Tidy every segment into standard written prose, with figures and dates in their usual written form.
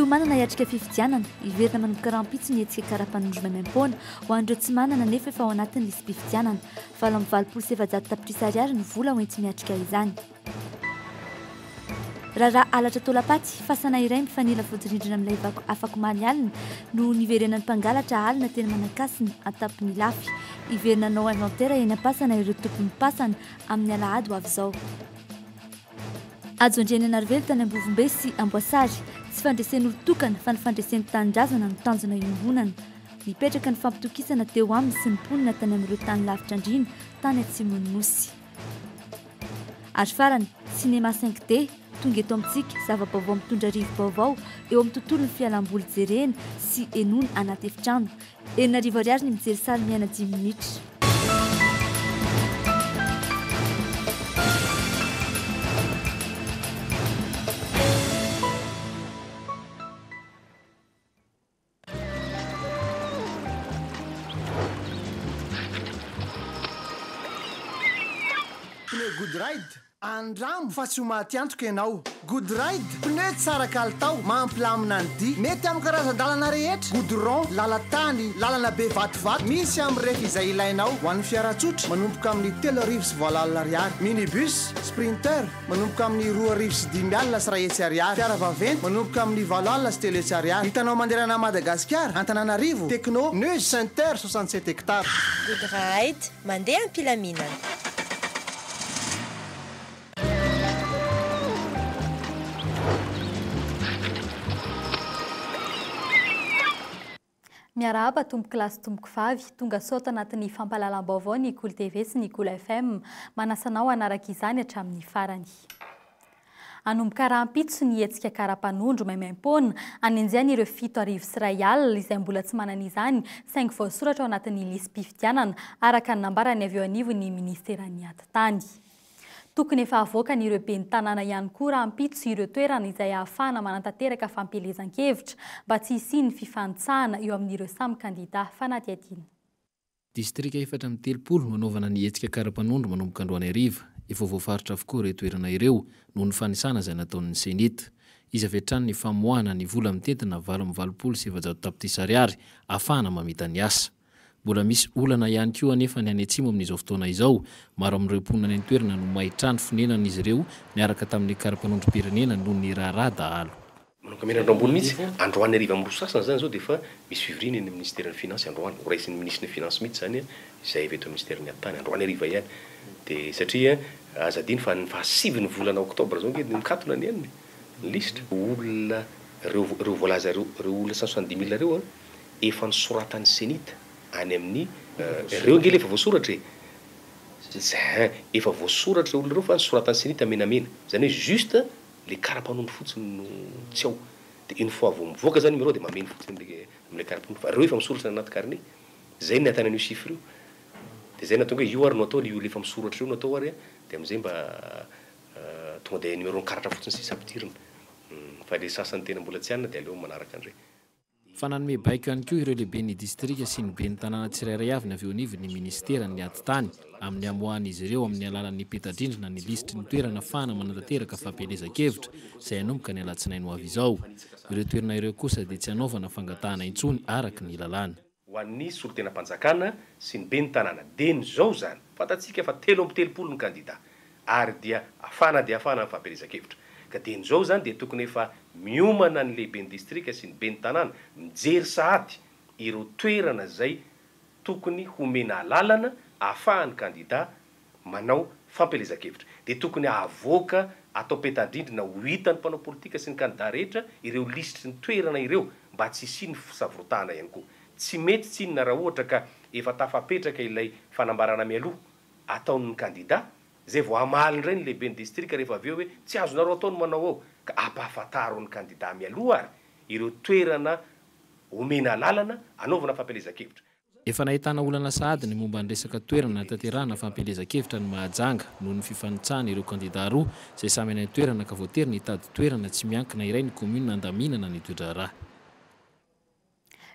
Fiomanana hiatrika fifidianana, hiverina manomboka rahampitso ny hetsika kara-panondro maimaim-poana ho an'ireo tsy manana nefa efa ao anatin'ny lisi-pifidianana. 488 tapitrisa ariary ny vola hoenti-miatrika izany. Raharaha halatra taolam-paty, fasana iray mifanila vodirindrina amin'ilay vaky afakomaly alina no niverenan'ny mpangalatra alina teny Manakasina, an-tampon'Ilafy. Hiverina hanao inventaire eny am-pasana ireo tompon'ny pasana amin'ny alahady ho avy izao. Hajo Andrianainarivelo tany Ambovombe sy Amboasary. Tsy fandresen'olon-tokana fa ny fandresen'ny tanindrazana no tanjona iombonana. Nipetraka ny fampitokisana teo aminy sy ny mponina tany amin'ireo tany lavitra andriana tany atsimon'ny Nosy. Ary farany, Cinéma 5 D, tonga eto amintsika, zava-baovao mitondra rivo-baovao eo amin'ny tontolon'ny fialamboly jerena sy henoina anaty efitrano. 6000 ariary ny mijery sary miaina dimy minitra. Pneu Good Ride, andramo fa tsy ho maty antoka ianao. Good Ride, pneu tsara kalitao, mampilamina ny dia. Mety amin'ny karazan-dalana rehetra, goudron, lalan-tany, lalana be vatovato. Misy amin'ny refy izay ilainao. Ho an'ny fiara tsotra, manomboka amin'ny 80 380 ariary. Minibus, Sprinter, Manomboka amin'ny 1502 100 ariary. Fiara vaventy, manomboka amin'ny 380 ariary. Hitanao manerana an'i Madagasikara, Antananarivo, Techno, News Center, 67 hectares. Good ride, mandeha am-pilaminana. Miarahaba tompoko lahy sy tompoko vavy, tonga soa ato anatin'ny fampahalalam-baovao ny Kolo TV sy ny Kolo FM. Manasa anao hanaraka izany hatramin'ny farany. Hanomboka rahampitso ny hetsika kara-panondro maimaimpoana hanenjehana ireo 1071 izay mbola tsy manana izany saingy voasoratra ao anatin'ny lisi-pifidianana, araka ny nambaran'ny avy eo anivon'ny minisiteran'ny Atitany. Tokony efa havoakan'ireo ben'ny tanàna ihany koa rahampitso ireo toerana izay ahafahana manatanteraka fampielezan-kevitra mba tsy hisian'ny fifanitsahana eo amin'ireo samy kandida fanadihadiana. Distrika 34 no hanaovana ny hetsika kara-panondro manomboka androany hariva. Efa voafaritra avokoa ireo toerana ireo noho ny fanisana izay nataon'ny Cenit. Hisy avy hatrany ny famoahana ny vola mitentina 488 tapitrisa ariary ahafahana mamita ny asa. Mbola misy olana ihany koa anefa ny any atsimo amin'izao fotoana izao. Maro amin'ireo mponina any an-toerana no may trano fonenan'izy ireo niaraka tamin'ny kara-panondrom-pirenena noho ny raharaha dahalo. Manomboka mianatra ambony mihitsy, androany hariva amin'ny roa sasany izany izao dia efa misy fivoriana eny amin'ny minisiteran'ny Finances androany, ho raisin'ny minisitry ny Finances mihitsy izany izay avy eto amin'ny minisiteran'ny Atitany androany hariva ihany. Dia satria aza adino fa ny fahasivin'ny volana oktobra izao ange dia mikatona ny anona e, ny lisitra. Olona ireo ireo voalaza ireo, ireo olona cent soixante dix mille ireo an, efa nosoratan'ny Cenit any amin'ny ireo ange le efa voasoratra e! Zay efa voasoratra ireo olona ireo fa nosoratan'ny Cenit menamena, zany hoe juste le kara-panondro fotsiny no tsy ao, de une fois vao mivoaka zany numéro de mameno fotsiny amle amle kara-panondro fa ireo efa misoratra any anaty carnet, zay no nahitana an'io chiffre io, de zay nahatonga hoe io ary no atao, le io le efa misoratra io no atao ary an, de amizay mba tonga de numéro-n'ny karatra fotsiny sisa ampidirina, fa le sasany tena mbola tsy anona de aleo manaraka indray. Fa nanome baiko ihany koa ireo lehiben'ny distrika sy ny ben'ny tanàna tsirairay avy ny avy eo anivon'ny minisiteran'ny ady tany amin'ny hamoahan'izy ireo amin'ny alalan'ny peta-drindrina ny lisitry ny toerana afahana manatanteraka fampielezan-kevitra izay hanomboka ny alatsinainy ho avy izao. Ireo toerana ireo kosa dia tsy hanaovana fangatahana intsony araka ny lalàna. Ho an'ny solontenam-panjakana sy ny ben'ny tanàna dieny izao izany, fantatsika fa 33 ny kandida ary dia hafana dia hafana ny fampielezan-kevitra. Ka dieny izao izany dia tokony efa miomana ny lehiben'ny distrika sy ny ben'ny tanàna mijery sahady ireo toerana izay tokony homena alalana ahafahan'ny kandida manao fampielezan-kevitra. Dia tokony havoaka atao peta-drindrina ho hitan'ny mpanao politika sy ny kandida rehetra ireo lisitry ny toerana ireo mba tsy hisian'ny fisavoritahana ihany koa. Tsy mety tsinona raha ohatra ka efa tafapetraka ilay fanambarana mialoha ataon'ny kandida, izay vao hamaly indray ny lehiben'ny distrika rehefa avy eo hoe tsy azonareo atao ny manao ao, ka ampahafantaro ny kandida mialoha ary ireo toerana omena alalana anaovana fampielezan-kevitra. Efa nahitana olana sahady ny momba ny resaka toerana hanatanterahana fampielezan-kevitra any Mahajanga noho ny fifanitsahana ireo kandida roa izay samy any an-toerana ka voatery nitady toerana tsy miankina iray ny kaominina handaminana ny toe-draharaha.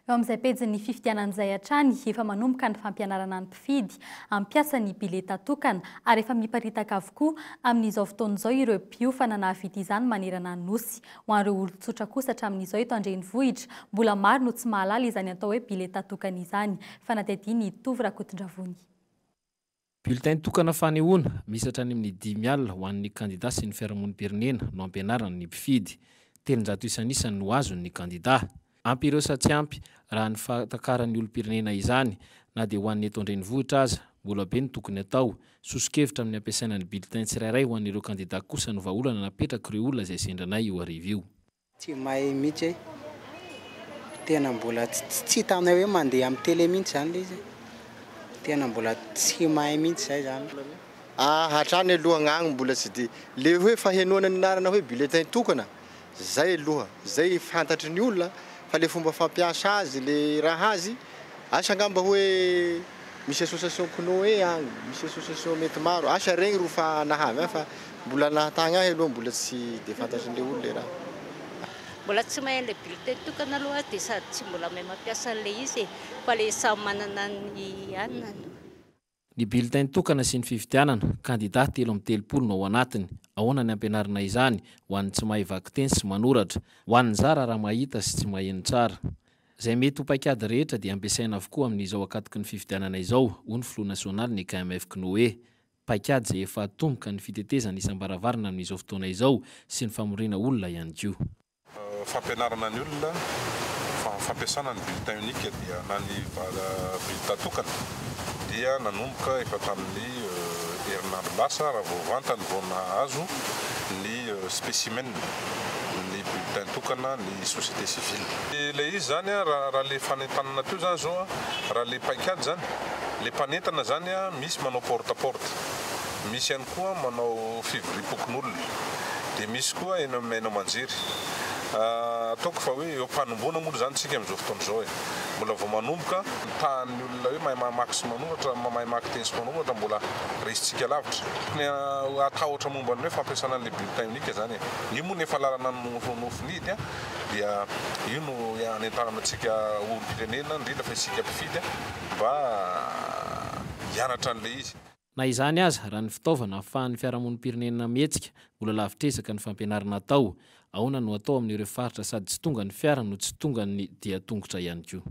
Eo amin'izay pejin'ny fifidianana izay hatrany, efa manomboka ny fampianarana ny mpifidy hampiasa ny bileta tokana ary efa miparitaka avokoa amin'izao fotoana izao ireo mpiofana nahavita izany manerana ny Nosy. Ho an'ireo olon-tsotra kosa hatramin'izao eto an-drenivohitra, mbola maro no tsy mahalala izany atao hoe bileta tokana izany. Fanadihadian'i Tovo Rakotondravony. Bulletin tokana fanehoana, misy hatrany amin'ny 50 ho an'ny kandida sy ny fiarahamonim-pirenena no ampianarana ny mpifidy. 300 isanisany no azon'ny kandida. Ampy ireo sa tsy ampy raha ny fahatakaran'ny olom-pirenena izany, na dia ho an'ny eto an-drenivohitra aza, mbola be no tokony atao. Soso-kevitra amin'ny ampiasaina ny bulletin tsirairay ho an'ireo kandida kosa no vahaolana napetrak'ireo olona izay sendra anay io hariva io. Tsy mahay mihitsy e. Tena mbola tsy hitanay hoe mandeha amin'ny télé mihitsy izany ilay izy e. Tena mbola tsy mahay mihitsy izay izany. Ah, hatrany aloha agnagny mbola tsy de le hoe fahenoana ny anarana hoe bulletin tokana, zay aloha, zay fantatry ny olona fa le fomba fampiasa azy, le raha azy, asa angamba hoe misy association CNOE agny, misy association mety maro, asa regny ro fa nahavy ahy fa mbola nahatagny ahy aloha mbola tsy de fantatry ny olona le raha. Mbola tsy mahay an'ilay bulletin tokana aloha aho dia sady tsy mbola mahay mampiasa an'ilay izy e, fa le samy manana ny anany. Ny bulletin tokana sy ny fifidianana, kandida 33 no ao anatiny. Ahoana ny ampianarina izany ho an'ny tsy mahay vakiteny sy manoratra, ho an'ny zara raha mahita sy tsy maheno tsara. Izay mety ho paikady rehetra dia ampiasaina avokoa amin'izao ankatoky ny fifidianana izao, hoy ny filoha nasionaly ny KMF CNOE. Paikady izay efa atomboka ny fitetezana isam-baravarana amin'izao fotoana izao sy ny famoriana olona ihany koa. Fampianarana ny olona fa fampiasana ny bulletin unique dia na ny bulletin tokana dia nanomboka efa tamin'ny herinandro lasa raha vao vantany vao nahazo ny spécimen ny bulletin tokana ny société civile. Ilay izy izany raha le fanentanana teo izany izao raha le paikady izany le mpanentana izany misy manao porte à porte, misy ihany koa manao fivoriam-pokonolona, dia misy koa eny amin'ny haino aman-jery. Ataoko fa hoe eo am-panomboana moa izany isika amin'izao fotoana izao e. Mbola vao manomboka, ny tahan'ny olona hoe mahay mamaky sy manoratra, mahay mamaky teny sy manoratra mbola resintsika lavitra. Tokony hatahotra momba ny hoe fampiasana an'ilay bulletin unique izany e. Io moa no efa lalana nofinidy dia io no anentanana antsika olom-pirenena, indrindra fa isika mpifidy mba hianatra an'ilay izy. Na izany aza, raha ny fitaovana ahafahan'ny fiarahamonim-pirenena mihetsika, mbola lavitr'ezaka ny fampianarana atao. Ahoana no atao amin'ireo faritra sady tsy tonga ny fiara no tsy tonga ny dian-tongotra ihany koa?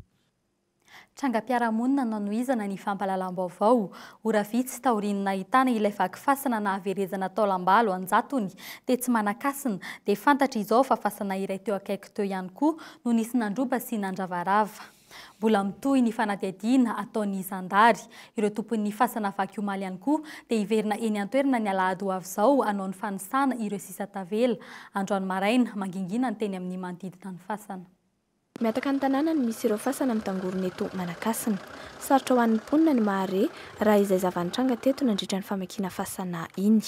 Trangam-piarahamonina nanohizana ny fampahalalam-baovao. Ora vitsy taorian'ny nahitana ilay vaky fasana nahaverezana taolam-balo an-jatony tetsy Manakasina dia fantatra izao fa fasana iray teo akaiky teo ihany koa no nisy nandroba sy nandravarava. Mbola mitohy ny fanadihadiana ataon'ny zandary. Ireo tompon'ny fasana vaky omaly ihany koa dia hiverina eny an-toerana ny alahady ho avy izao hanao ny fanisana ireo sisa tavela. Androany maraina, mangingina ny teny amin'ny manodidina ny fasana. Mihataka ny tanàna no misy ireo fasana mitangorona eto Manakasina. Sarotra ho an'ny mponina ny mahare raha izay zava-nitranga teto nandritra ny famakiana fasana iny.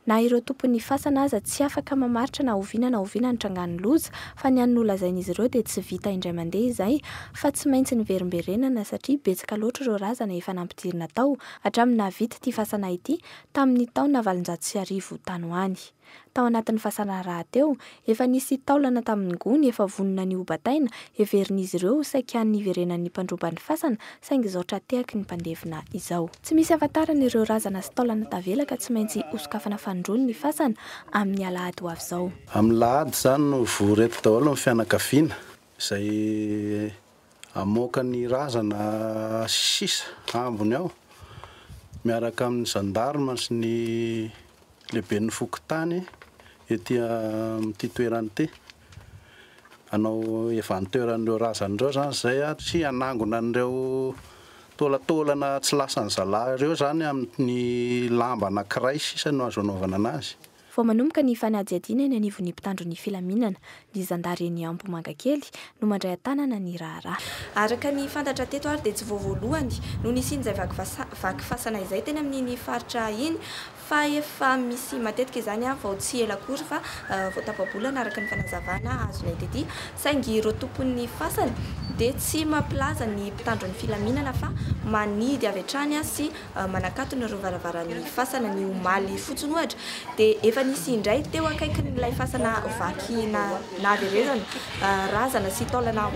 Na ireo tompon'ny fasana aza tsy afaka mamaritra na oviana na oviana nitrangan'ny loza, fa ny an'ny nolazain'izy ireo dia tsy vita indray mandeha izay fa tsy maintsy niverimberenana satria betsaka loatra ireo razana efa nampidirina tao hatramin'ny nahavita ity fasana ity tamin'ny taona 1800 tany ho any. Tao anatin'ny fasana rahateo, efa nisy taolana tamin'ny gony efa vonona ny hobataina, heverin'izy ireo ho saika niverenan'ny mpandroba ny fasana, saingy izao tra-tehaky ny mpandevina izao. Tsy misy ahafantarana ireo razana sy taolana tavela ka tsy maintsy hosokafana fanindroany ny fasana amin'ny alahady ho avy izao. Amin'ny lahady izany no vory eto daholo ny fianakaviana izay hamoaka ny razana sisa ambiny ao miaraka amin'ny zandarma sy ny lehiben'ny fokontany ety amin'ity toerana ity. Hanao evanteur an'ireo razana ireo izany izay sy hanangona an'ireo taolataolana tsy lasan'ny zalahy ireo izany amin'ny lamba anankiray sisa no azo anaovana anazy. Vao manomboka ny fanadihadiana eny anivon'ny mpitandro ny filaminana, ny zandary eny Ambohimangakely no mandray an-tanana ny raharaha. Araka ny fantatra teto ary dia tsy vao voalohany no nisian'izay vaky fasana izay teny amin'iny faritra iny fa efa misy matetika izany vao tsy ela akory fa vao tapa-bolana araka ny fanazavana azonay tety, saingy ireo tompon'ny fasana dia tsy mampilaza ny mpitandro ny filaminana fa manidy avy hatrany sy manakatona ireo varavaran'ny fasana. Ny omaly fotsiny ohatra dia efa nisy indray teo akaikin'ilay fasana vaky nahaverezana razana sy taolana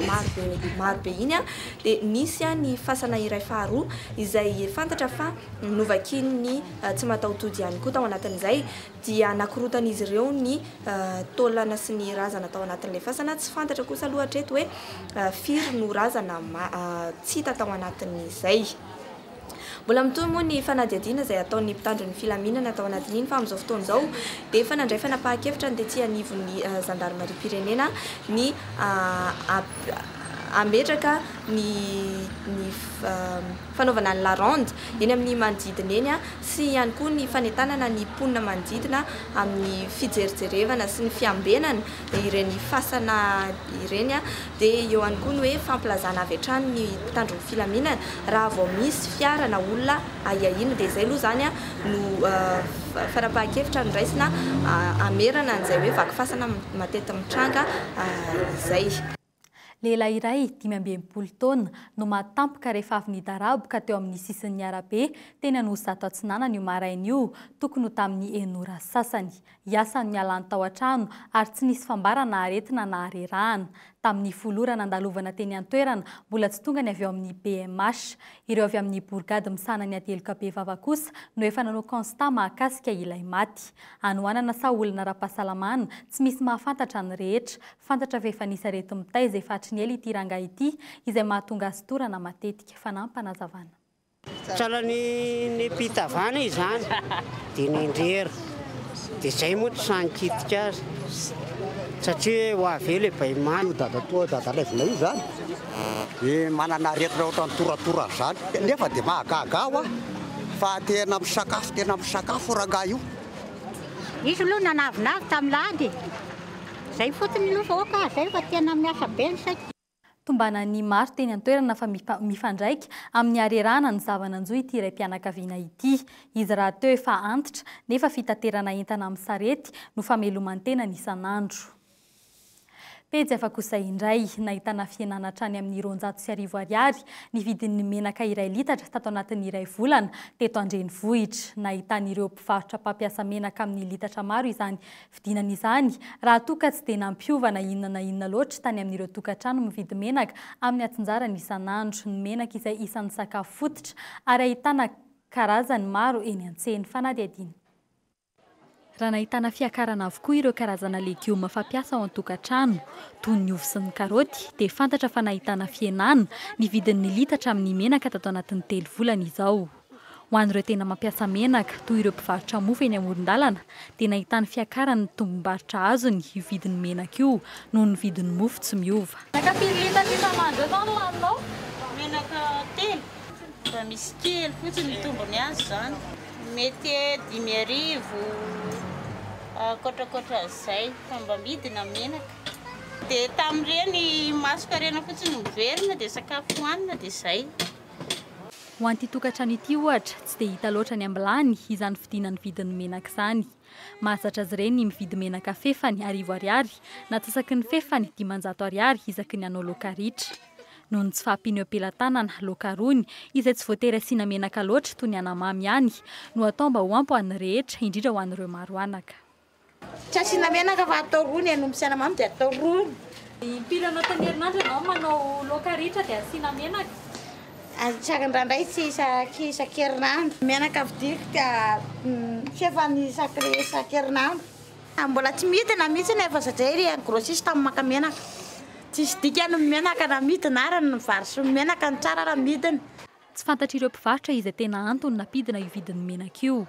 marobe iny dia nisy ny fasana iray faharoa izay fantatra fa novakian'ny tsy mataho-tody ihany koa. Tao anatin'izay dia nakorotan'izy ireo ny taolana sy ny razana tao anatin'ilay fasana. Tsy fantatra kosa aloha hatreto hoe firy no razana tsy hita tao anatin'izay. Mbola mitohy moa ny fanadihadiana izay ataon'ny mpitandro ny filaminana tao anatin'iny, fa amin'izao fotoana izao dia efa nandray fanapahan-kevitra ny tetsy anivon'ny zandarimariam-pirenena ny hametraka ny ny fanaovana ny la ronde eny amin'ny manodidina eny sy ihany koa ny fanentanana ny mponina manodidina amin'ny fijerijerevana sy ny fiambenana ireny fasana ireny. Dia eo ihany koa ny hoe fampilazana avy hatrany ny mpitandro ny filaminana raha vao misy fiara na olona ahiahiana. Dia izay aloha izany no fanapahan-kevitra noraisina hamerana an'izay hoe vaky fasana matetika mitranga izay. Lehilahy iray 65 taona no maty tampoka rehefa avy nidaraboka teo amin'ny sisin'ny arabe teny Anosizato Atsinanana io maraina io, tokony ho tamin'ny enina ora sasany. Hiasa no nialany tao an-trano ary tsy nisy fambara na aretina na harerahana. Tamin'ny 10 ora nandalovana teny an-toerana, mbola tsy tonga ny avy ao amin'ny BMH. Ireo avy amin'ny borigady misahana ny ady heloka bevava kosa no efa nanao constat mahakasika ilay maty. Hanoanana sa olana ara-pahasalamana, tsy misy mahafantatra ny rehetra. Fantatra fa efa nisy areti-mitaiza efa hatry ny ela ity rangahy ity, izay mahatonga azy torana matetika. Fanampinazavana. Sahalan'ny nempitavana izany dia nendrera, dia izay moa tsy sahy nikitika azy satria ho avy eo ilay baimany. Io dadatoa dadalaivinay io izany dia manana aretina ohatran'ny toratorana izany, nefa dia mahagaga aho fa tena misakafo tena misakafo rangahy io. Izy aloha nanavinavy tamin'ny lahady e! Izay fotsiny aloha fa ok, izay fa tena miasa be ny saiko. Tombanan'ny maro teny an-toerana fa mifandraika amin'ny harerahana ny zava-nanjo ity raim-pianakaviana ity. Izy rahateo efa antitra nefa fitaterana entana amin'ny sarety no fameloman-tenany isan'andro. Pejy hafa kosa indray, nahitana fihenana hatrany amin'ny 1200 ariary ny vidin'ny menaka iray litatra tato anatin'ny iray volana teto an-drenivohitra. Nahitan'ireo mpivarotra mpampiasa menaka amin'ny litatra maro izany Fidinana izany, raha toa ka tsy dia nampiova na inona na inona loatra tany amin'ireo tokantrano mividy menaka amin'ny atsinjarany isan'andro. Ny menaka izay isan'ny sakafo fototra ary ahitana karazany maro eny an-tsena. Fanadihadiana. Raha nahitana fiakarana avokoa ireo karazana legioma fampiasa ao an-tokantrano, toy ny ovy sy ny karaoty, dia fantatra fa nahitana fihenana ny vidin'ny litatra amin'ny menaka tato anatin'ny telo volana izao. Ho an'ireo tena mampiasa menaka, toy ireo mpivarotra mofo eny amoron-dalana, dia nahitany fiakarany ny tombom-barotra azony io vidin'ny menaka io noho ny vidin'ny mofo tsy miova. Menaka firy litatra isan'andro eo izao no laninao? Menaka telo. Mba misy kely fotsiny ny tombony azo izany. Mety hoe 5000 ankoatrakoatran'izay fa mba midina ny menaka. Dia tamin'ireny masonkarena fotsiny miverina dia sakafo hohanina dia izay. Ho an'ity tokantrano ity ohatra, tsy dia hita loatra any am-bilany izany fidinan'ny vidin'ny menaka izany. Mahazatra azy ireny ny mividy menaka fefany 1000 ariary na antsasaky ny fefany 500 ariary isaky ny hanao laoka ritra. Noho ny tsy fahampiana eo am-pelatanana, laoka rony, izay tsy voatery asiana menaka loatra toy ny anamamy ihany, no atao mba ho ampy ho an'ny rehetra, indrindra ho an'ireo maro anaka. Tsy asiana menaka fa atao rony e, no misy anamamy dia atao rony. Impiry anatin'ny herinandro ianao manao laoka ritra dia asiana menaka? Indraindray tsy isan-kerinandro. Menaka vidiko dia fefany isan-kerinandro. Mbola tsy midina mihitsy nefa satria ery ny grossiste no maka menaka. Tsisy dikany ny menaka na midina ary ny vary sy ny menaka no tsara raha midina. Tsy fantatr'ireo mpivarotra izay tena antony nampidina io vidin'ny menaka io.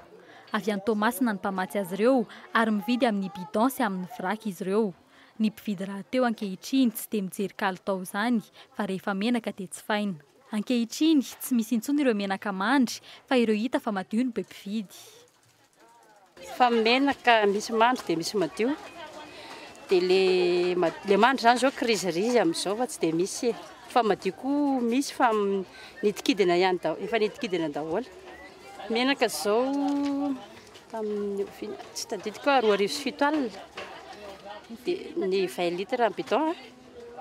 Avy any Toamasina ny mpamatsy azy ireo ary mividy amin'ny bidon sy amin'ny vrac izy ireo. Ny mpividy rahateo ankehitriny tsy dia mijery kalitao izany fa rehefa menaka dia tsy faina. Ankehitriny, tsy misy intsony ireo menaka mandry fa ireo hita fa madio no be mpividy. Fa menaka misy mandry dia misy madio. Dia le le mandry izany izao kirizirizy amin'izao fa tsy dia misy e. Fa madio koa misy fa nidikidina ihany daholo, efa nidikidina daholo. Menaka izao tamin'ny oviana, tsy tadidiko fa 2700. Dia ny 20 litres en bidon a.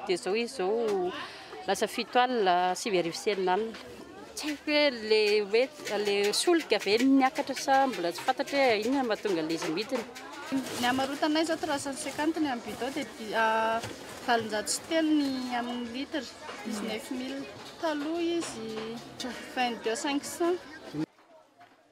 Dia izao izy izao Lasa 60, 690. Tsy haiko hoe le hoe le solika ve no niakatra sa mbola tsy fantatra hoe inona no mahatonga an'ilay izy midina. Ny hamarotanay izao 350 ny amin'ny bidon dia 803 ny amin'ny litre, 19 mille. Taloha izy 22 500.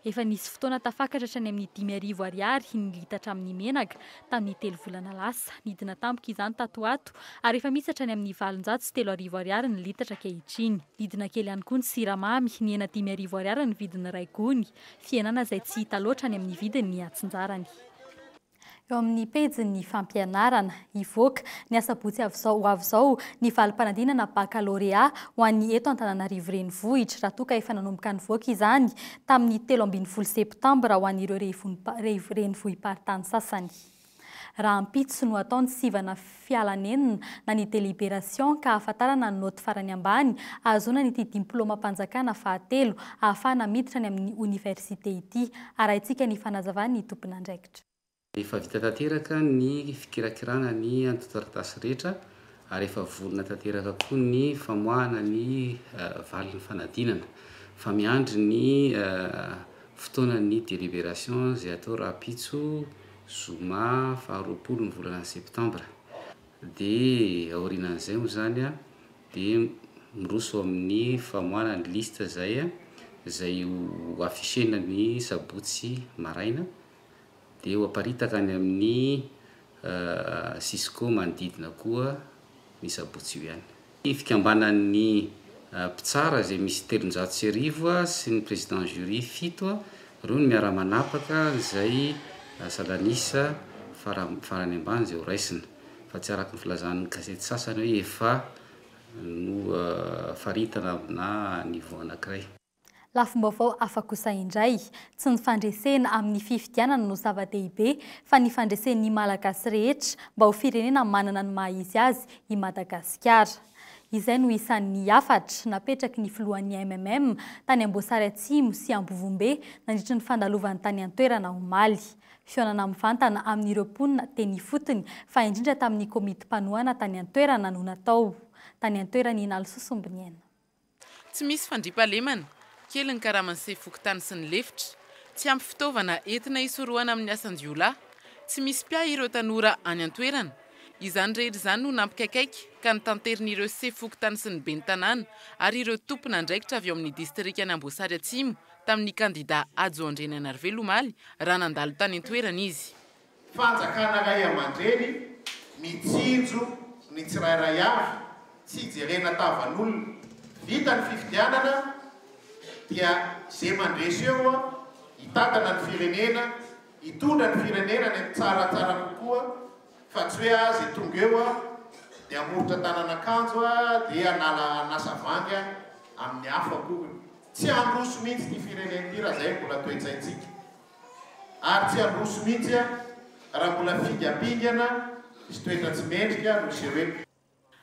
Efa nisy fotoana tafakatra hatrany amin'ny 5000 ariary ny litatra amin'ny menaka tamin'ny telo volana lasa. Nidina tampoka izany tato ho ato ary efa misy hatrany amin'ny 803 ariary ny litatra ankehitriny. Nidina kely ihany koa ny siramamy, nihena 5000 ariary ny vidin'ny iray gony. Fihenana izay tsy hita loatra any amin'ny vidiny atsinjarany. Eo amin'ny pejin'ny fampianarana, hivoaka, ny asabotsy avy izao ho avy izao, ny valim-panadinana bakalorea ho an'ny eto Antananarivo Renivohitra, raha toa ka efa nanomboka nivoaka izany tamin'ny 13 septambra ho an'ireo renivohi-paritany sasany. Rahampitso no atao ny sivana fialanenina na ny délibération ka ahafantarana ny naoty farany ambany ahazoana an'ity dimplaomam-panjakana fahatelo ahafahana miditra any amin'ny oniversite ity. Arahintsika ny fanazavan'ny tompon'andraikitra. Efa vita tanteraka ny fikirakirana ny antontan-taratasy rehetra ary efa vonona tanteraka koa ny famoahana ny valin'ny fanadinana fa miandry ny fotoanan'ny délibération izay atao rahampitso zoma faharoapolo ny volana septambra. Dia aorianan'izay moa izany dia miroso amin'ny famoahana ny liste izay izay ho afficher-na ny sabotsy maraina dia ho aparitaka any amin'ny Cisco manodidina koa ny sabotsy io ihany. Ny fikambanan'ny mpitsara izay misy 1300 sy ny président jury fito, ireo no miara-manapaka izay salan'isa farany ambany izay ho raisina, fa tsy araka ny filazan'ny gazety sasany hoe efa nofaritana amina niveau anankiray. Lafim-baovao hafa kosa indray, tsy ny fandresena amin'ny fifidianana no zava-dehibe fa ny fandresen'ny Malagasy rehetra mba ho firenena manana ny maha izy azy i Madagasikara. Izay no isan'ny hafatra napetraky ny filohan'ny MMM tany Amboasary Atsimo sy Ambovombe nandritra ny fandalovany tany an-toerana omaly. Fihaonana mivantana amin'ireo mponina teny ifotony fa indrindra tamin'ny komity mpanohana tany an-toerana no natao. Tany an-toerana i Nalisoa Sombiniaina. Tsy misy fandriampahalemana, kely ny karaman'ny sefo fokontany sy ny lefitra, tsy ampy fitaovana entina hisorohana amin'ny asan-jiolahy, tsy misy mpiahy ireo tanora any an-toerana. Izany rehetra izany no nampikaikaika ka notanterin'ireo sefo fokontany sy ny ben'ny tanàna ary ireo tompon'andraikitra avy ao amin'ny distrikan'i Amboasary Atsimo tamin'ny kandida Hajo Andrianainarivelo omaly raha nandalo tany an-toerana izy. Fanjakana ray aman-dreny mitsinjo ny tsirairay avy, tsy ijerena tavan'olona. Vita ny fifidianana dia ze mandresy eo hitantana ny firenena, hitondra ny firenena any amin'ny tsaratsara kokoa fa tsy hoe a ze tonga eo dia hamoritra tanan'akanjo dia hanala hanasa vangy amin'ny hafa akory. Tsy handroso mihitsy ity firenena ity raha zay mbola toe-tsaintsika. Ary tsy handroso mihitsy raha mbola fingampingana sy toetra tsy mendrika no hiseho eto.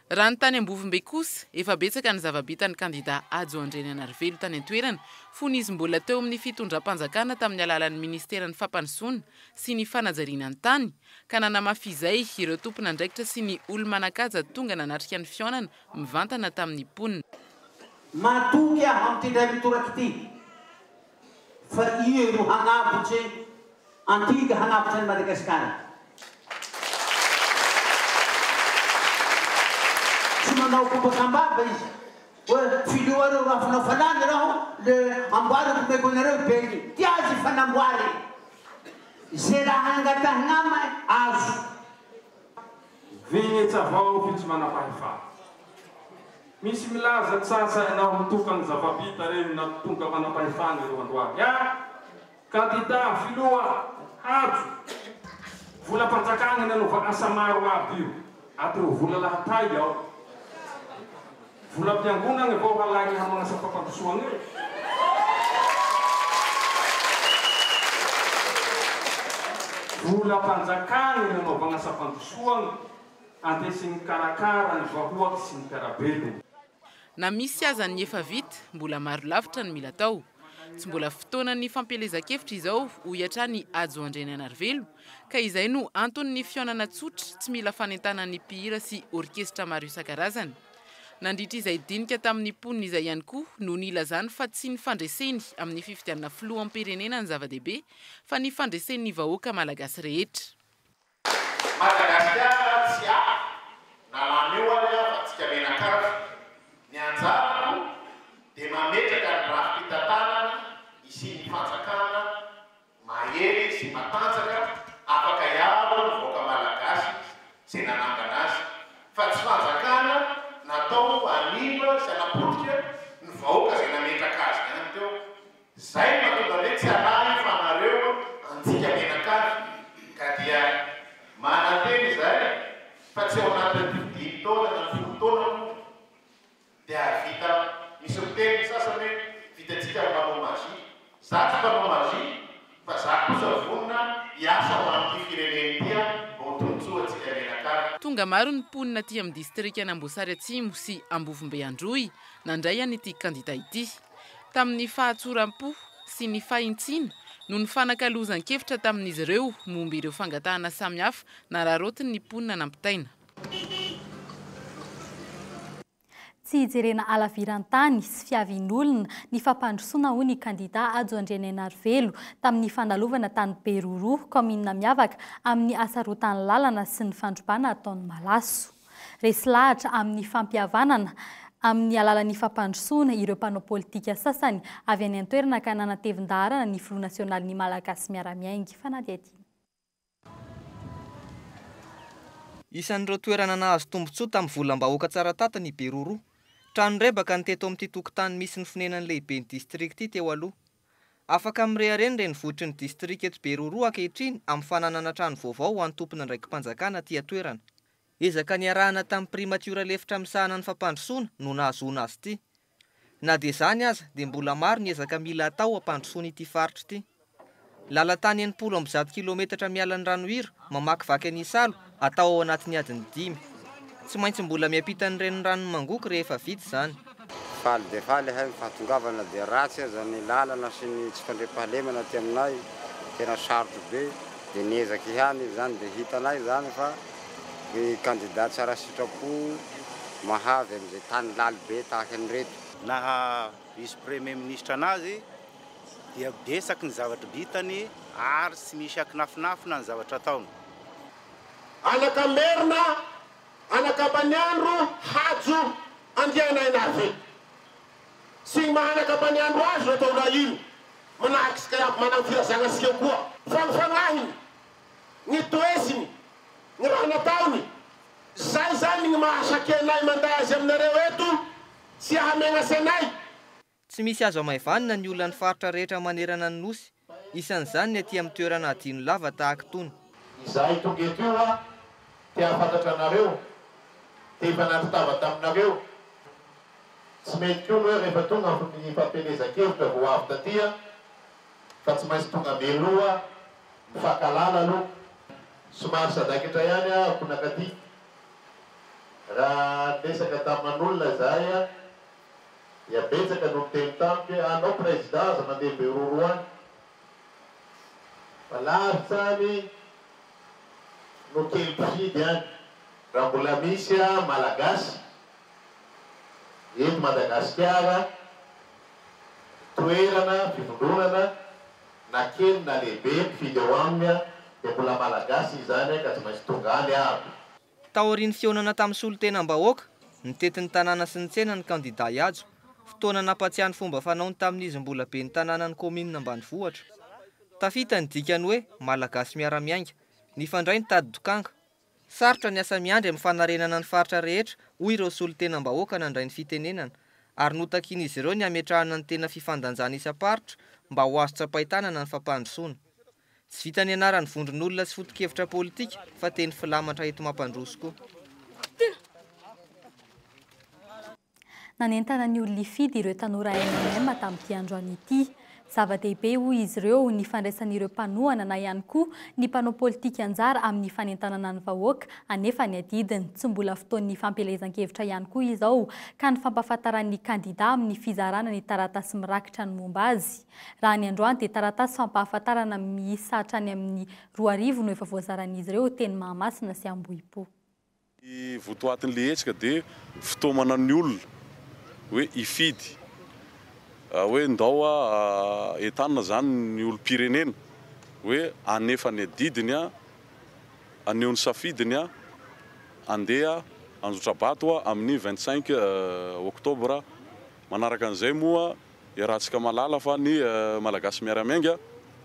Raha ny tany Ambovombe kosa, efa betsaka ny zava-bitan'ny kandida Hajo Andrianainarivelo tany an-toerana fony izy mbola teo amin'ny fitondram-panjakana tamin'ny alalan'ny minisiteran'ny Fampandrosoana sy ny fanajariana ny tany, ka nanamafy izay ireo tompon'andraikitra sy ny olo-manan-kaja tonga nanatrika ny fihaonana mivantana tamin'ny mponina. Matoky aho amin'ity indray mitoraka ity fa ie ro hagnavotse antika, hagnavotse an'i Madagasikara. Tsy manao kobak'ambava izy hoe filoha reo raha fanao falany raho le amboariko omeko anareo beny. Ty azy fa namboariny. Ze raha angatahina aminy azo. Vignitsy avao fy tsy manam-pahefana. Misy milaza ny sasany naho mitoka ny zava-bita reny natonga manam-pahefana ireo androany. Ah! Kandida filoha Hajo, volam-panjakagna nanova asa maro aby io, ato ireo vola lahatay ao. Volam-piangonagna vao halaigny hanao asa fampandrosoagna io. Volam-panjakagna nanaovagna asa fandrosoagna, andesigny mikarakara ny vahoaky sy ny mpiara-belogno. Na misy aza ny efa vita, mbola maro lavitra ny mila atao. Tsy mbola fotoanan'ny fampielezan-kevitra izao, hoy hatrany i Hajo Andrianainarivelo, ka izay no anton'ny fihaonana tsotra tsy mila fanentanan'ny mpihira sy orkesitra maro isan-karazany. Nandritra izay dinika tamin'ny mponina izay ihany koa no nilazany fa tsy ny fandreseny amin'ny fifidianana filoham-pirenena ny zava-dehibe fa ny fandresen'ny vahoaka malagasy rehetra. Madagasikara tsy ahy na lany eo ary aho fa tsika menakavy. Ny anjarako dia mametraka ny rafi-pitantanana hisian'ny fanjakana mahery sy matanjaka afaka hiaro ny vahoaka malagasy izay nanangana azy fa tsy fanjakana natao hanimba sy hanapotika ny vahoaka izay nametraka azy ihany teo. Zay no mahatonga ny hoe tsy hanahy io fa anareo antsika mianakavy ka dia manantena izahay fa tsy ao anatin'ny dimy taona na ny folo taona akory dia hahavita, misy miteny ny sasany hoe vitantsika ny manao magie, za tsy mpanao magie fa za kosa vonona hiasa ho an'ity firenena ity aho mba ho tombotsoa antsika mianakavy. Tonga maro ny mponina aty amin'ny distrikan'Amboasary Atsimo sy Ambovombe Androy nandray an'ity kandida ity. Tamin'ny fahatsoram-po sy ny fahintsiana no nifanakalozan-kevitra tamin'izy ireo momba ireo fangatahana samihafa nararaotin'ny mponina nampitaina. Tsy hijerena halaviran-tany sy fiavian'olona ny fampandrosoana hoy ny kandida Hajo Andrianainarivelo tamin'ny fandalovana tany Beroroha, kaominina miavaka amin'ny hasarotan'ny lalana sy ny fandrobana ataon'ny malaso. Resy lahatra amin'ny fampihavanana amin'ny alalan'ny fampandrosoana ireo mpanao politika sasany avy any an-toerana ka nanatevin-daharana ny filoha nasionalin'ny Malagasy Miara-Miainga. Fanadihadiana. Isan'ireo toerana nahazo tombontsoa tamin'ny volam-bahoaka tsara tantana i Beroroha. Trano rebaka ny teto amin'ity tokontany misy ny fonenan'ny lehiben'ny distrika ity teo aloha. Afaka mirehareha ny renivohitry ny distrika eto Beroroha ankehitriny amin'ny fananana trano vaovao ho an'ny tompon'andraiki-panjakana aty an-toerana. Ezaka niarahana tamin'ny Primatiora lefitra misahana ny fampandrosoana no nahazoana azy ity. Na dia izany aza dia mbola maro ny ezaka mila atao hampandrosoana ity faritra ity. Lalan-tany 160 kilometatra miala ny Ranohira mamakivaky an'Isalo atao ao anatin'ny adiny dimy. Tsy maintsy mbola miampita ny reniranon'i Mangoky rehefa vita izany. Faly dia faly ahay ny fahatongavana dia ratsy aza ny lalana sy ny tsy fandriampahalemana aty aminay, tena sarotro be, dia niezaka ihany izy zany dia hitanay zany fa ny kandida tsara sitrapo mahavy amin'izay tany laly be tahaka an'ireto. Naha vice premier ministre anazy dia betsaky ny zavatra vitany ary tsy misy akinafinafina ny zavatra ataony. Anaka Merina, anaka Ambaniandro, Hajo, Andrianainarivelo. Sy ny maha anaka Ambaniandro azy no ataonay ino, manahaky isika iaby managny firazagna asika koa. Fa ny fagnahiny, ny toesiny, ny raha nataony, zay zany gny maha sakenay manday azy aminareo eto, tsy ahamegnasy anay. Tsy misy azo hamaivanina ny olan'ny faritra rehetra manerana ny Nosy, isan'izany ny aty amin'ny toerana adino lava tahaka itony. Izahay tonga eto io aho te hahafantatra anareo, te hifanandrin-tava taminareo. Tsy mety koa ny hoe rehefa tonga ny fampielezan-kevitra vao avy taty fa tsy maintsy tonga mialoha mifankahalala aloha. Somary sadaikatra ihany aho nakaty raha niresaka taman'olona izahay. Dia betsaka no niteny tamiko hoe anao président aza mandeha Beroro any fa lavitra any no kely mpifidy any. Raha mbola misy Malagasy eto Madagasikara toerana fivondronana na kely na lehibe mpifidy ao aminy dia mbola Malagasy izany ka tsy maintsy tonga any aby. Taorian'ny fihaonana tamin'ny solontenam-bahoaka, nitety ny tanàna sy ny tsena ny kandidà Ihajo, fotoana nampatsiahy ny fomba fanaony tamin'izy mbola ben'ny tanànan'ny kaominina ambanivohitra. Tafita ny dikany hoe Malagasy miara-miainga, nifandray ny tady dokanga. Sarotra ny asa miandry amin'ny fanarenana ny faritra rehetra, hoy ireo solontenam-bahoaka nandray ny fitenenana, ary notakian'izy ireo ny hametrahana ny tena fifandanjana isam-paritra mba ho azo tsapain-tanana ny fampandrosoana. Tsy vitan'ny anaran'ny vondron'olona sy foto-kevitra politika fa teny filamatra enti-mampandroso koa. Nanentana ny olona hifidy ireo tanora MMM tamin'ity androany ity. Zava-dehibe, hoy izy ireo, ny fandraisan'ireo mpanohana na ihany koa ny mpanao politika anjara amin'ny fanentanana ny vahoaka hanefa ny adidiny. Tsy mbola fotoan'ny fampielezan-kevitra ihany koa izao ka ny fampahafantaran'ny kandida amin'ny fizarana ny taratasy mirakitra ny momba azy. Raha ny androany dia taratasy fampahafantarana miisa hatrany amin'ny 2000 no efa voazaran'izy ireo teny Mahamasina sy Ambohipo. Ny votoatin'ilay hetsika dia fitaomana ny olona hoe hifidy, hoe ndao entanina izany ny olom-pirenena hoe hanefa ny adidiny, haneho ny safidiny, handeha hanjotra-bato amin'ny 25 oktobra. Manaraka an'izay moa iarahantsika mahalala fa ny Malagasy Miara-Miainga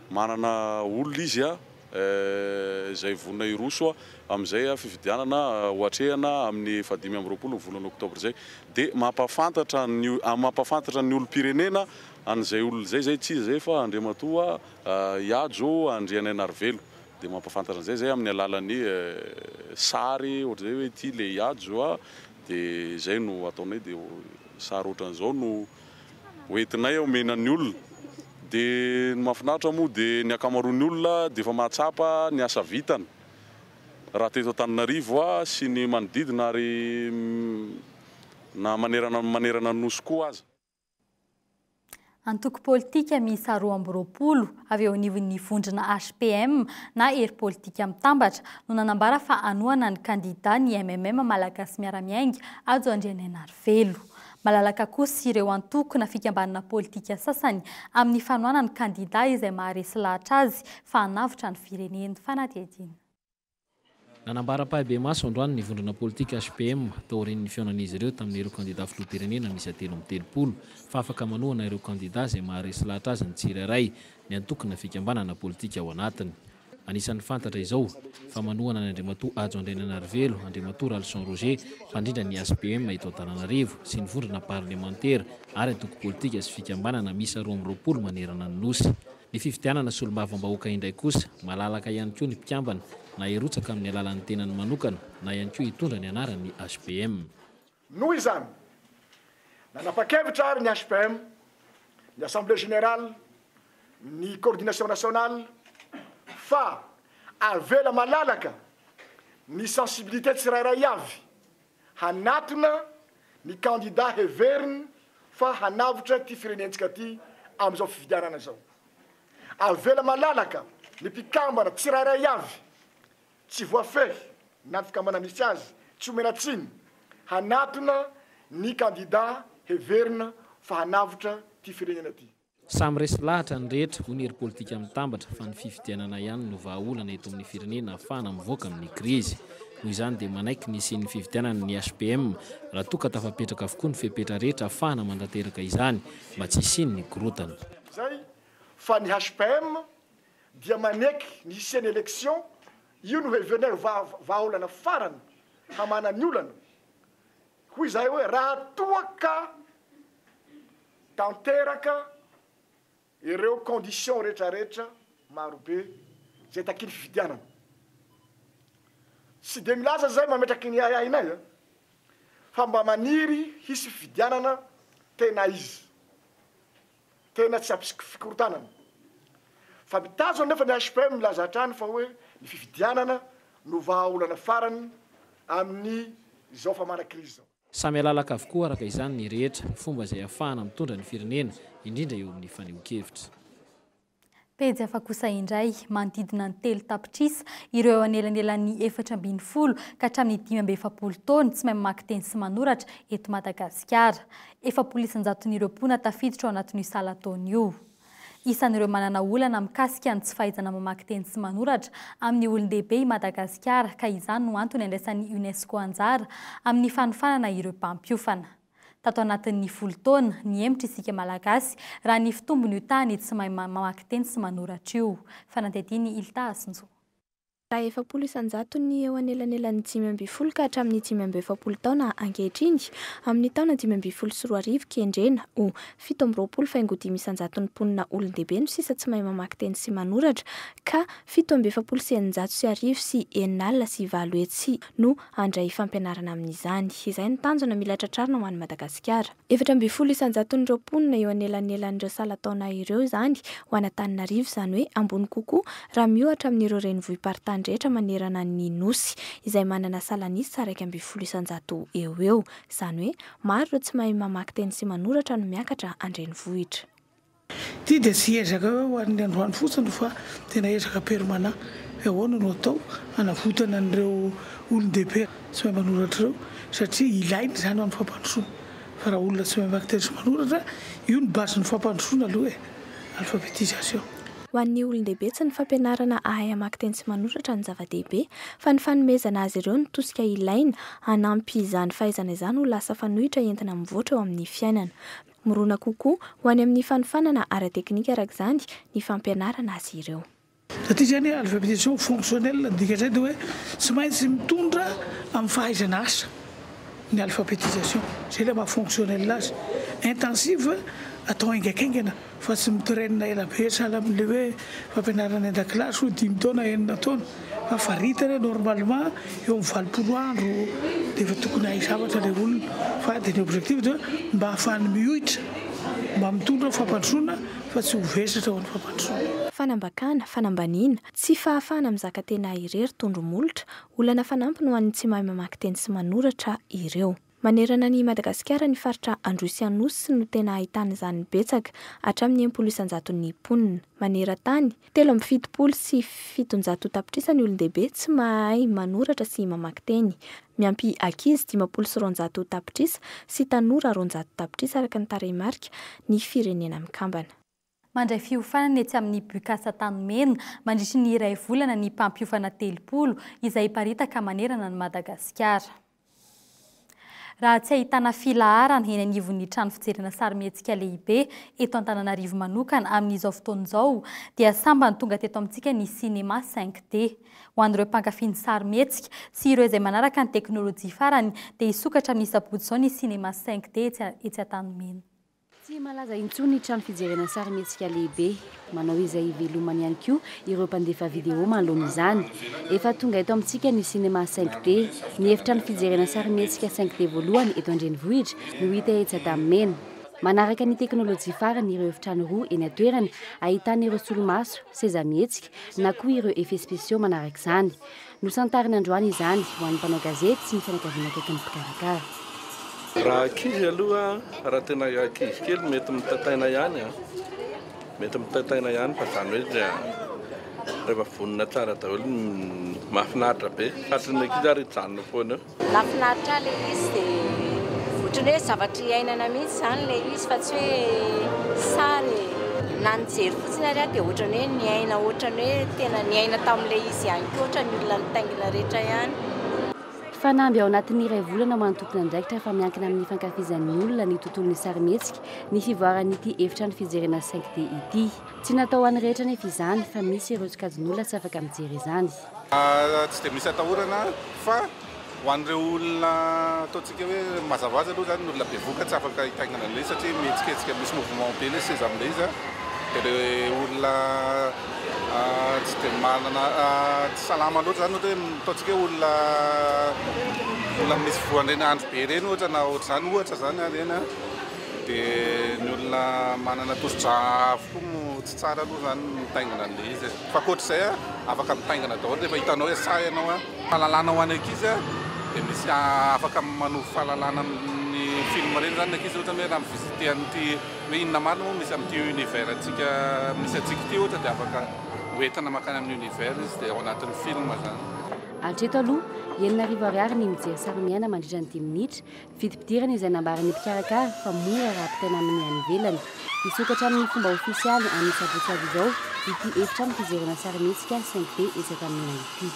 manana olona izy izay vonona hiroso amin'izay fifidianana ho atrehana amin'ny faha-25 ny volana oktobra izay. Dia mampahafantatra ny mampahafantatra ny olom-pirenena an'izay olona izay izay tsy iza izay fa Andriamatoa Hajo Andrianainarivelo. Dia mampahafantatra an'izay izay amin'ny alalan'ny sary ohatr'izay hoe ity ilay Hajo dia izay no ataonay dia sary ohatran'izao no hoentinay omena ny olona. Dia ny mahafinaritra moa dia ny ankamaroan'ny olona dia efa mahatsapa ny asa vitany raha teto Antananarivo sy ny manodidina ary na manerana manerana ny Nosy koa aza. Antoko politika miisa 22 avy eo anivon'ny vondrona HPM na Hery Politika Mitambatra no nanambara fa hanohana ny kandida ny MMM Malagasy Miara-Miainga, Hajo Andrianainarivelo. Malalaka kosa ireo antoko na fikambanana politika sasany amin'ny fanohanany kandida izay maharesy lahatra azy fa hanavotra ny firenena. Fanadihadiana. Nanambara ampahibemaso androany ny vondrona politika HPM taorian'ny fihaonan'izy ireo tamin'ireo kandida filoham-pirenena miisa 33 fa afaka manohana ireo kandida izay maharesy lahatra azy ny tsirairay ny antoko na fikambanana politika ao anatiny. Anisan'ny fantatra izao fa manohana an'i Andriamatoa Hajo Andriananarivelo, Andriamatoa Ralison Roger, mpandrindra ny HPM eto Antananarivo, sy ny vondrona parlemantera ary antoko politika sy fikambanana miisa 22 manerana ny Nosy. Ny fifidianana solombavambahoaka indray kosa, malalaka ihany koa ny mpikambana na hirotsaka amin'ny alalan'ny tenany manokana na ihany koa hitondra ny anaran'ny HPM. Noho izany, nanapa-kevitra ary ny HPM, ny Assemblée Générale, ny Coordination Nationale fa avela malalaka ny sensibilité tsirairay avy hanatona ny kandida heveriny fa hanavotra ity firenentsika ity amin'izao fifidianana izao. Avela malalaka ny mpikambana tsirairay avy tsy voafehy na ny fikambanana misy azy tsy omena tsiny hanatona ny kandida heverina fa hanavotra ity firenena ity. Samy resy lahatra ny rehetra, hoy ny hery politika mitambatra, fa ny fifidianana ihany no vahaolana eto amin'ny firenena ahafahana mivoaka amin'ny krizy. Noho izany dia manaiky ny hisian'ny fifidianana ny HPM raha toa ka tafapetraka avokoa ny fepetra rehetra ahafahana mantanteraka izany mba tsy hisian'ny korontana. Izay fa ny HPM dia maneky ny hisian'ny election, io no heverinay ho vahaolana farany hamahana ny olana, hoy izahay hoe raha toa ka tanteraka ireo conditions rehetrarehetra marobe izay takian'ny fifidianana. Tsy dia milaza izay mametraky ny ahiahinay fa mba maniry hisy fifidianana tena izy. Tena tsy hampisy fikorontanana. Fa mitazona anefa ny HPM milaza hatrany fa hoe ny fifidianana no vahaolana farany amin'ny izao famana krizy izao. Samy halalaka avokoa araka izany ny rehetra, fomba izay ahafahana mitondra ny firenena, indrindra eo amin'ny fanehoan-kevitra. Pejy hafa kosa indray, manodidina ny 3 tapitrisa ireo eo anelanelan'ny 14 ka hatramin'ny 45 taona tsy mahay mamaky teny sy manoratra eto Madagasikara. 40 isan-jaton'ireo mponina tafiditra ao anatin'io salan-taona io. Isan'ireo manana olana mikasika ny tsy fahaizana mamaky teny sy manoratra amin'ny olon-dehibe i Madagasikara ka izany no antony andraisan'ny UNESCO anjara amin'ny fanofanana ireo mpampiofana. Tato anatin'ny 10 taona, nihemotra isika Malagasy raha ny fitombon'io tany tsy mahay mamaky teny sy manoratra io. Fanadihadian'i Ilta Asinjo. Raha 40 isan-jatony eo anelanelan'ny 15 ka hatramin'ny 45 taona ankehitriny, amin'ny taona 2015 kendrena ho 27,5 isan-jaton'ny mponina olon-dehibe no sisa tsy mahay mamaky teny sy manoratra ka 647 646 no handray fampianarana amin'izany. Izay no tanjona mila tratrarina ho an'i Madagasikara. 14 isan-jaton'ireo mponina eo anelanelan'ireo salan-taona ireo izany ho an'Antananarivo, izany hoe ambony kokoa raha miohatra amin'ireo renivohi-paritany rehetra manerana ny Nosy, izay manana salan'isa 11% eo ho eo. Izany hoe maro ireo tsy mahay mamaky teny sy manoratra no miakatra an-drenivohitra. Ity dia tsy ezaka hoe ho an'ny androany fotsiny fa tena ezaka permanent. Hoe ahoana no atao hanavotana an'ireo olon-dehibe tsy mahay manoratra ireo satria ilaina izany ho an'ny fampandrosoana. Fa raha olona tsy mahay mamaky teny sy manoratra, io no base-n'ny fampandrosoana aloha e, alphabétisation. Ho an'ny olon-dehibe tsy ny fampianarana hahay hamaky teny sy manoratra no zava-dehibe fa ny fanomezana azy ireo ny tosika ilaina hanampy izany fahaizana izany ho lasa fanoitra entina mivoatra eo amin'ny fiainana. Mirona kokoa ho any amin'ny fanofanana ara-teknika araka izany ny fampianarana azy ireo. Satria izany alphabétisation fonctionnelle ny dikan'izay dia hoe tsy maintsy mitondra amin'ny fahaizana asa ny alphabétisation. Izay ilay maha fonctionnelle azy. Intensive atao haingankaingana fa tsy mi-traîne ela be sahala amin'ilay hoe fampianarana any an-dakilasy hoe dimy taona, enina taona fa faritana hoe normalement eo amin'ny 80 andro dia efa tokony hahay zavatra ilay olona fa dia ny objectif dia hoe mba hahafahany mioitra mba mitondra fampandrosoana fa tsy ho vesatra ho an'ny fampandrosoana. Fanambakana, fanambaniana, tsy fahafahana mizaka tena irery, tondro molotra, olana fanampiny ho an'ny tsy mahay mamaky teny sy manoratra ireo. Manerana an'i Madagasikara ny faritra Androy sy Anosy no tena ahitana izany betsaka, hatramin'ny 60 isan-jaton'ny mponina. Maneran-tany, 773 tapitrisa ny olon-dehibe tsy mahay manoratra sy mamaky teny. Miampy ankizy 250 tapitrisa sy tanora 200 tapitrisa araka ny tarehimarika ny Firenena Mikambana. Mandray fiofanana etsy amin'ny Bucas Antanimena mandritry ny iray volana ny mpampiofana 30 izay hiparitaka manerana an'i Madagasikara. Raha tsy ahitana filaharana eny anivon'ny trano fijerena sarimihetsika lehibe eto Antananarivo manokana amin'izao fotoana izao dia sambany tonga teto amintsika ny Cinéma 5D. Ho an'ireo mpankafy ny sarimihetsika sy ireo izay manaraka ny teknolojia farany dia hisokatra amin'ny sabotsy izao ny Cinéma 5D etsy Antanimena. Tsy malaza intsony ny trano fijerena sarimihetsika lehibe. Manao izay hivelomany ihany koa ireo mpandefa vidéo manoloana izany. Efa tonga eto amintsika ny cinéma 5D. Ny efitrano fijerena sarimihetsika 5D voalohany eto an-drenivohitra no hita etsy Antanimena. Manaraka ny teknolojia farany ireo efitrano roa eny an-toerana, ahitana ireo solomaso, seza mihetsika na koa ireo effets spéciaux manaraka izany. Nosantarina androany izany ho an'ny mpanao gazety sy ny fianakaviana akaiky ny mpikarakara. Raha ankizy aloha, raha tena ankizy kely mety mitaitaina ihany an, mety mitaitaina ihany fa izany hoe dia rehefa vonona tsara daholo mahafinaritra be, tratry ny ankizy ary hijanona foana eo. Nahafinaritra ahy ilay izy dia ohatran'ny hoe zavatra iainana mihitsy izany ilay izy fa tsy hoe sary e. Na nijery fotsiny ary aho dia ohatran'ny hoe niaina ohatran'ny hoe tena niaina tamin'ilay izy ihany koa ohatran'ny olona nitaingina rehetra ihany. Fanamby ao anatin'ny iray volana ho an'ny tompon'andraikitra fa miankina amin'ny fankafizan'ny olona ny tontolon'ny sarimihetsika ny fivoaran'ity efitrano fijerena 5D ity. Tsy natao ho an'ny rehetra anefa izany fa misy ireo sokajin'olona tsy afaka mijery izany. Tsy dia misy atahorana fa ho an'ireo olona ataontsika hoe mazava ho azy aloha izany ny olona bevohoka tsy afaka hitaingina an'ilay izy satria mihetsiketsika misy mouvement be ilay seza amin'ilay izy dia ilay olona tsy dia manana tsy salama loatra izany ohatra hoe ataontsika hoe olona olona misy voan'ireny andro be ireny ohatra na ohatr'izany ohatra izany ireny dia ny olona manana tosi-drà avo koa moa tsy tsara aloha izany ny mitaingina an'ilay izy e. Fa ankoatr'izay a, afaka mitaingina daholo rehefa hitanao hoe sahy ianao a. Fahalalana ho an'ny ankizy a, dia misy afaka manovo fahalalana amin'ny film ireny izany ny ankizy ohatra hoe raha mi-visiter an'ity hoe inona marina moa misy amin'ity univers antsika misy antsika ity ohatra dia afaka hoentina mankany amin'ny univers izy dia ao anatin'ny film izany. Hatreto aloha, 6000 ariary ny mijery sarimiaina mandritra ny dimy minitra, Vidim-pidirana izay nambaran'ny mpikarakara fa mora raha ampitaina amin'ny any ivelany. Hisokatra amin'ny fomba ofisialy amin'ny sabotsy avy izao ity efitrano fijerena sarimihetsika 5D etsy Antanimena ity.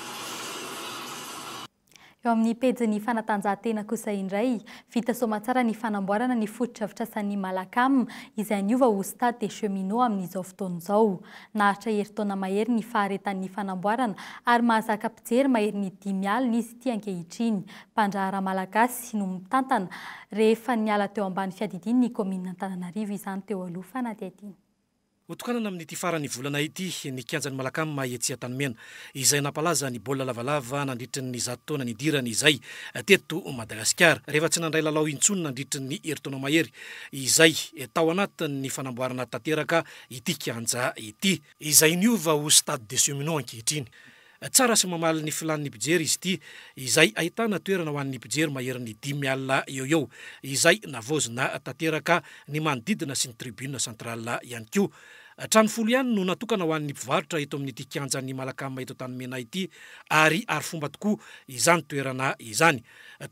Eo amin'ny pejin'ny fanatanjahantena kosa indray, vita soamatsara ny fanamboarana ny fotodrafitrasan'ny Malacam izay niova ho Stade des Cheminots amin'izao fotoana izao. Naharitra herintaona mahery ny faharetan'ny fanamboarana ary mahazaka mpijery maherin'ny 50 izy ity ankehitriny. Mpandraharaha malagasy no mitantana rehefa niala teo ambany fiadidiany ny kaominina Antananarivo izany teo aloha. Fanadihadiana. Hotokanana amin'ity faran'ny volana ity ny kianjan'ny Malacam etsy Antanimena, izay nampalaza ny baolina lavalava nandritry ny 100 taona nidirany izay teto Madagasikara, rehefa tsy nandray lalao intsony nandritry ny herintaona mahery izay tao anatin'ny fanamboarana tanteraka ity kianja ity, izay niova ho Stade des Cheminots ankehitriny. Tsara sy mamaly ny filàn'ny mpijery izy ity, izay ahitana toerana ho an'ny mpijery maherin'ny 50 eo eo, izay navaozina tanteraka ny manodidina sy ny tribune centrale ihany koa. Trano folo ihany no natokana ho an'ny mpivarotra eto amin'ity kianjan'ny Malacam eto Antanimena ity ary arifomba tokoa izany toerana izany.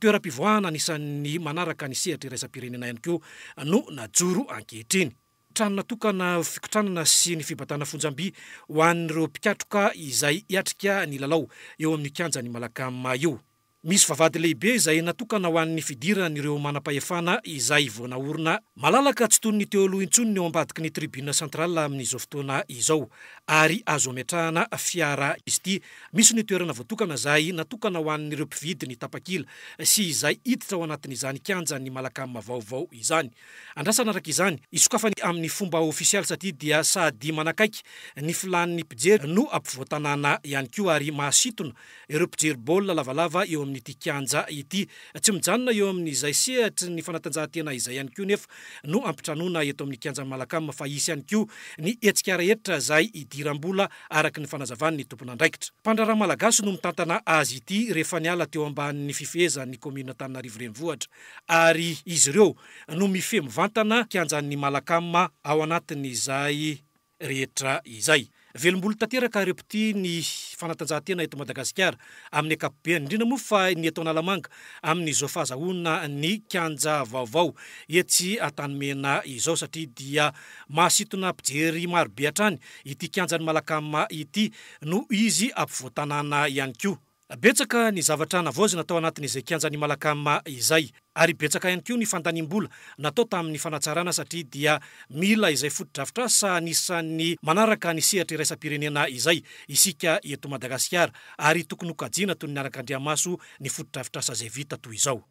Toeram-pivoahana anisan'ny manaraka ny sehatra iraisam-pirenena ihany koa no najoro ankehitriny. Trano natokana ho fikotranana sy ny fibatana fonjam-by ho an'ireo mpikatroka izay hiatrika ny lalao eo amin'ny kianjan'ny Malacam io. Misy vavahady lehibe izay natokana ho an'ny fidiran'ireo manam-pahefana izay vao naorina. Malalaka tsy toy ny teo aloha intsony ny ao ambadiky ny tribune centrale amin'izao fotoana izao ary azo ametrahana fiara izy ity. Misy ny toerana voatokana izay natokana ho an'ireo mpividy ny tapakila sy izay hiditra ao anatin'izany kianjan'ny Malacam vaovao izany. Andrasana araka izany, hisokafany amin'ny fomba ofisialy satria dia sady manakaiky ny filàn'ny mpijery no ampovoan-tanàna ihany koa ary mahasintona ireo mpijery baolina lavalava eo amin'ity kianja ity. Tsy mijanona eo amin'izay sehatry ny fanatanjahantena izay ihany koa nefa no ampitranoana eto amin'ny kianjan'i Malacam fa hisy ihany koa ny hetsika rehetra izay hidiram-bola araka ny fanazavan'ny tompon'andraikitra. Mpandraharaha malagasy no mitantana azy ity rehefa niala teo ambanin'ny fifehezan'ny kaominina Antananarivo Renivohitra. ary izy ireo no mifehy mivantana kianjan'ny Malacam ao anatin'izay rehetra izay. Velom-bolo tanteraka ireo mpitia ny fanatanjahantena eto Madagasikara amin'ny ankapobeny, indrindra moa fa ny eto Analamanga amin'izao fahazahoana ny kianja vaovao etsy Antanimena izao satria dia mahasintona mpijery marobe hatrany ity kianjan'ny Malacam ity noho izy ampovoan-tanàna ihany koa. Betsaka ny zavatra navaozina tao anatin'izay kianjan'i Malacam izay, ary betsaka ihany koa ny fandaniam-bola natao tamin'ny fanatsarana satria dia mila izay fotodrafitrasa anisan'ny manaraka ny sehatra iraisam-pirenena izay isika eto Madagasikara ary tokony hokajiana toy ny anakandriamaso ny fotodrafitrasa izay vita toy izao.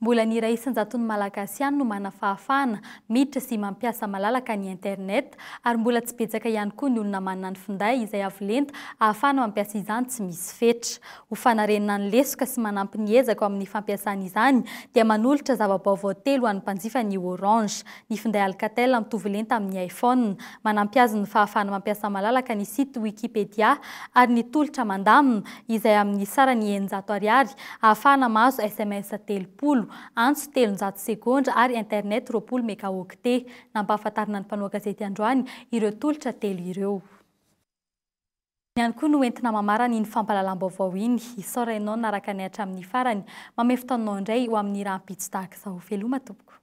Mbola ny iray isan-jaton'ny Malagasy ihany no manana fahafahana miditra sy mampiasa malalaka ny internet ary mbola tsy betsaka ihany koa ny olona manana ny finday izay avo lenta ahafahana mampiasa izany tsy misy fetra. Ho fanarenana ny lesoka sy manampy ny ezaka ao amin'ny fampiasana izany dia manolotra zava-baovao telo ho an'ny mpanjifa ny Orange. Ny finday Alcatel mitovy lenta amin'ny iPhone. Manampy azy ny fahafahana mampiasa malalaka ny site Wikipedia ary ny tolotra mandamina izay amin'ny sarany 600 ariary ahafahana mahazo sms 30, antso 300 segondra ary internet 20 megaoctet. Nampahafantarina ny mpanao gazety androany ireo tolotra telo ireo. Ihany koa no entina mamarana iny fampahalalam-baovao iny. Isaora ianao naraka anay hatramin'ny farany. Mamehy fotoanao indray ho amin'ny rahampitso tahaka izao. Veloma tompoko.